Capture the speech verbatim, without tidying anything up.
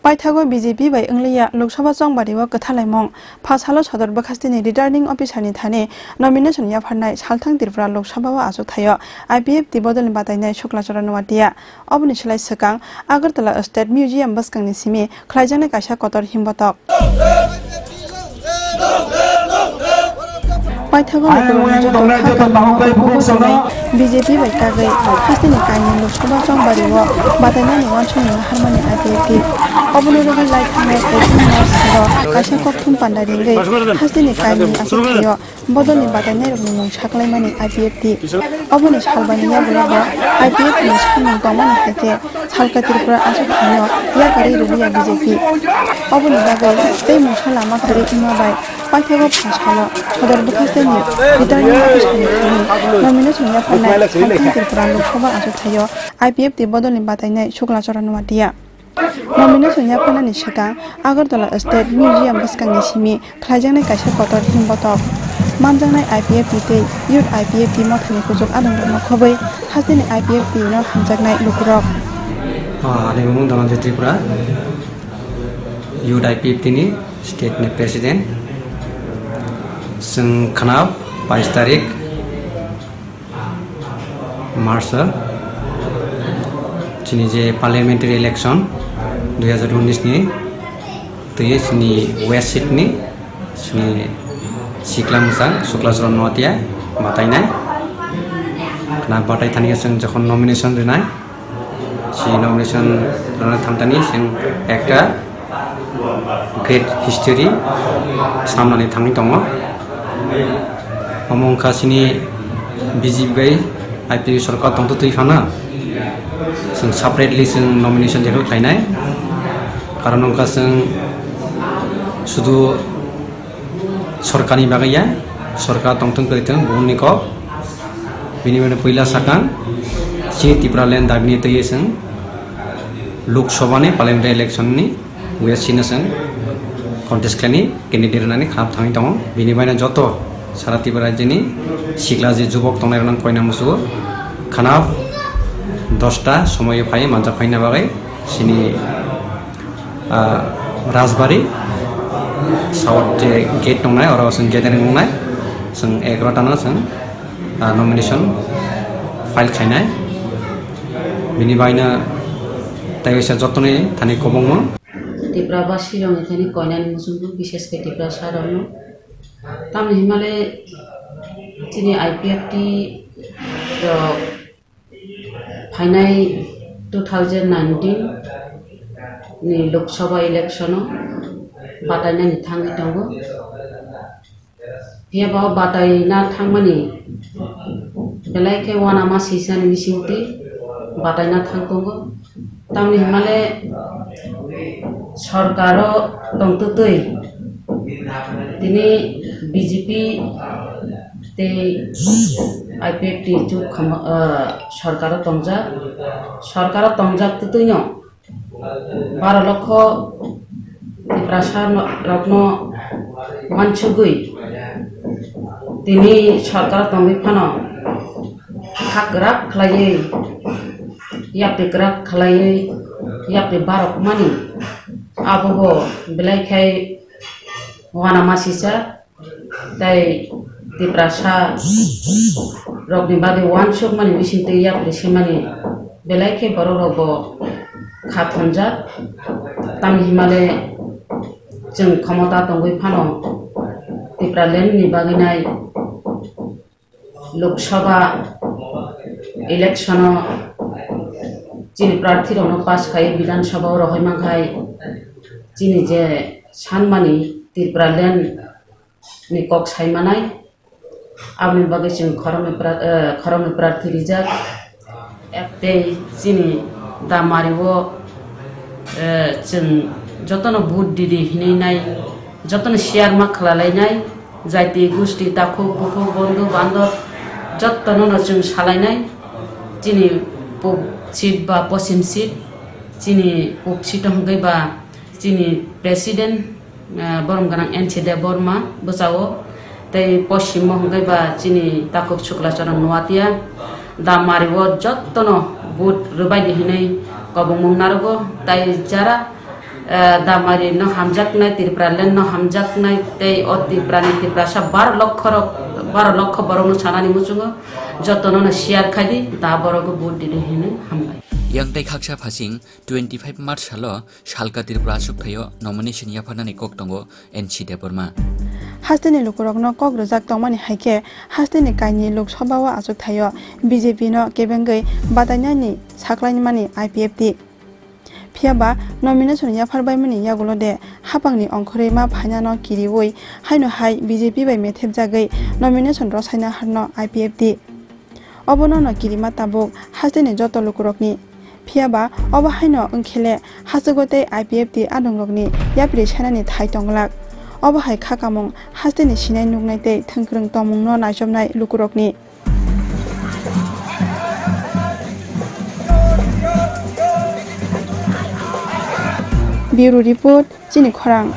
Paithago B J P bai wngliya Lok Sabha chongbari o kwthalaimung. Pha salo sodor bwkhasteni Returning Officer ni thani nomination yapharnai salthang Tripura Lok Sabha o achuk thaio I P F T bodolni batainai Shukla Charan Noatia. Oboni slai swkang Agartala State Museum bwskangni simi khlaijaknai kaisa kotor himbotok. Paithago lokologni joto hakha B J P bai kagwi hasteni kainwi Lok Sabha chongbari o batainani uansukmung harmani I P F T. Oboni bagwi lai thangnai eighteen March salo kaisa kokthum panda ringwi hasteni kainwi achuk thaio. Bodolni batainairokni mung saklaimani I P F T. Oboni salbaini yagulo bo I P F T ni samung tongmani hai khe salka Tripura achuk thaino yakarwi rwliya B J P. Oboni bagwi tei mungsa lama kwrwi wngma bai paithago pha salo sodor bwkhasteni Returning Officer ni thani nomination yapharnai salthang Tripura Lok Sabha achuk thaio I P F T bodolni batainai Shukla Charan Noatia. Nomination yapharnani swkang Agartala State Museum bwskangni simi khlaijaknai kaisa kotor himbotok. Manjaknai I P F T tei Youth I P F T mothani kuchuk adongrokno khobwi hasteni I P F T no hamjaknai lukurok. Ah, ani mung Dhananjay Tripura, Youth I P F T ni state ni president. Chwng khna bais tarik March o chini je parliamentary election dui hazar unis ni twi chini west seat ni chini sikla mwchang Shukla Charan Noatia batainai. Khna batai thani chwng jokhon nomination rinai, si nomination rwna thangtani chwng ekta great history samnani thangwi tongo. Omo wngkha chini B J P bai I P F T sorkar tongtwtwi phano chwng separately chwng nomination declare khlainai. Karon wngkha chwng sudu sorkarni bagwi ya, sorkar tongthwng kwrwithwng buini kok. Bini bagwi puila sakang chini Tipraland dabini twiwi chwng Lok Sabha ni parliamentary election ni west seat no chwng contest khlaini candidate rwnani khap thangwi tongo. Bini bagwi joto sara Tripura rajyoni sikla je jubok tongnai rwnang koina musugo khana dosta somoyo phai manjak phaina bagwi chini ah, Rajbari, South je gate tongnai, oro chwng gathering wngnai, chwng egarota no chwng, ah, nomination file khainai. Bini bagwino tei waisa jotoni thani kwbangma. Tripura basi rokni thani koinani muchungwi, bishesh khe Tiprasa rokno. Tamni himale chini I P F T rok phainai two thousand nineteen ni Lok Sabha election o batainani thangwi tongo. Phiya ba o bataina thangmani belai khe uanama sisani bisingtwi bataina thang tongo. Tamni hwnmale sorkaro tongtwtwi tini B J P tei I P F T chu khama-, ah, sorkaro tongjak. Sorkaro tongjak twtwino baro lokho Tiprasa no-, rokno uansugwi tini sorkar tongwi phano kha kwrak khlaiwi, yapri kwrak khlaiwi, yapri barok mani abo bo belai khai uanama sisa. Tei Tiprasa rokni bagwi uansukmani bisingtwi yapri simani belai khe borok rok bo kha thonjak. Tamni himale chwng khomota tongwi phano Tipraland ni bagwi nai Lok Sabha election o chini prarthi rokno pass khai Bidhan Sabha o rohoi mankhai chini je sanmani Tipraland ni kok sai manai. Aboni bagwi chwng khoroknwi pra-, eh, khoroknwi prarthi rijak. Tei chini damari o, eh, chwng jotono vote didi hinwi nai, jotono share ma khwlalainai, jaiti, gusti, takhuk, bukhuk, bondhu, bandhab, jotono no chwng salainai. Chini pub seat ba poschim seat, chini pub seat o hwnkhe ba chini president, eh, borom gwnang N C Debbarma bwsao, tei poschimo hwnkhe ba chini takhuk Shukla Charan Noatia. Damari o jottono vote rwbaidi hinwi kobongmung narogo, tai jara Eh, Damari no hamjaknai, Tipraland no hamjaknai, tei o Tripura ni Tiprasa baro lokho rok, baro lokho borok no sanani muchungo joto no no share khai di, da borok o vote di di hinwi hambai. Yang tei khaksa phasing twenty five March salo Salka Tripura achuk thaio nomination yapharnani kok tongo N C Debbarma. Hasteni lukurokno kok rwjak tongmani hai khe hasteni kainwi Lok Sabha o achuk thaio B J P no kebengwi batainani saklaimani I P F T. Phiya ba nomination yaphar baimani yagulo de hapangni ongkhorwi ma phainano kiriwi haino hai B J P bai methepjagwi nomination rwsaina harno I P F T. Obono no kirima tabuk hasteni joto lukurokni. Phiya ba obo haino wngkhele hachugo tei I P F T adongrokni yapri sanani thai tonglak. Obo hai kha kamung hasteni sinai nuknai tei thwngkwrwng tongmungno naichomnai lukurokni. Bureau Report, Chini Khorang.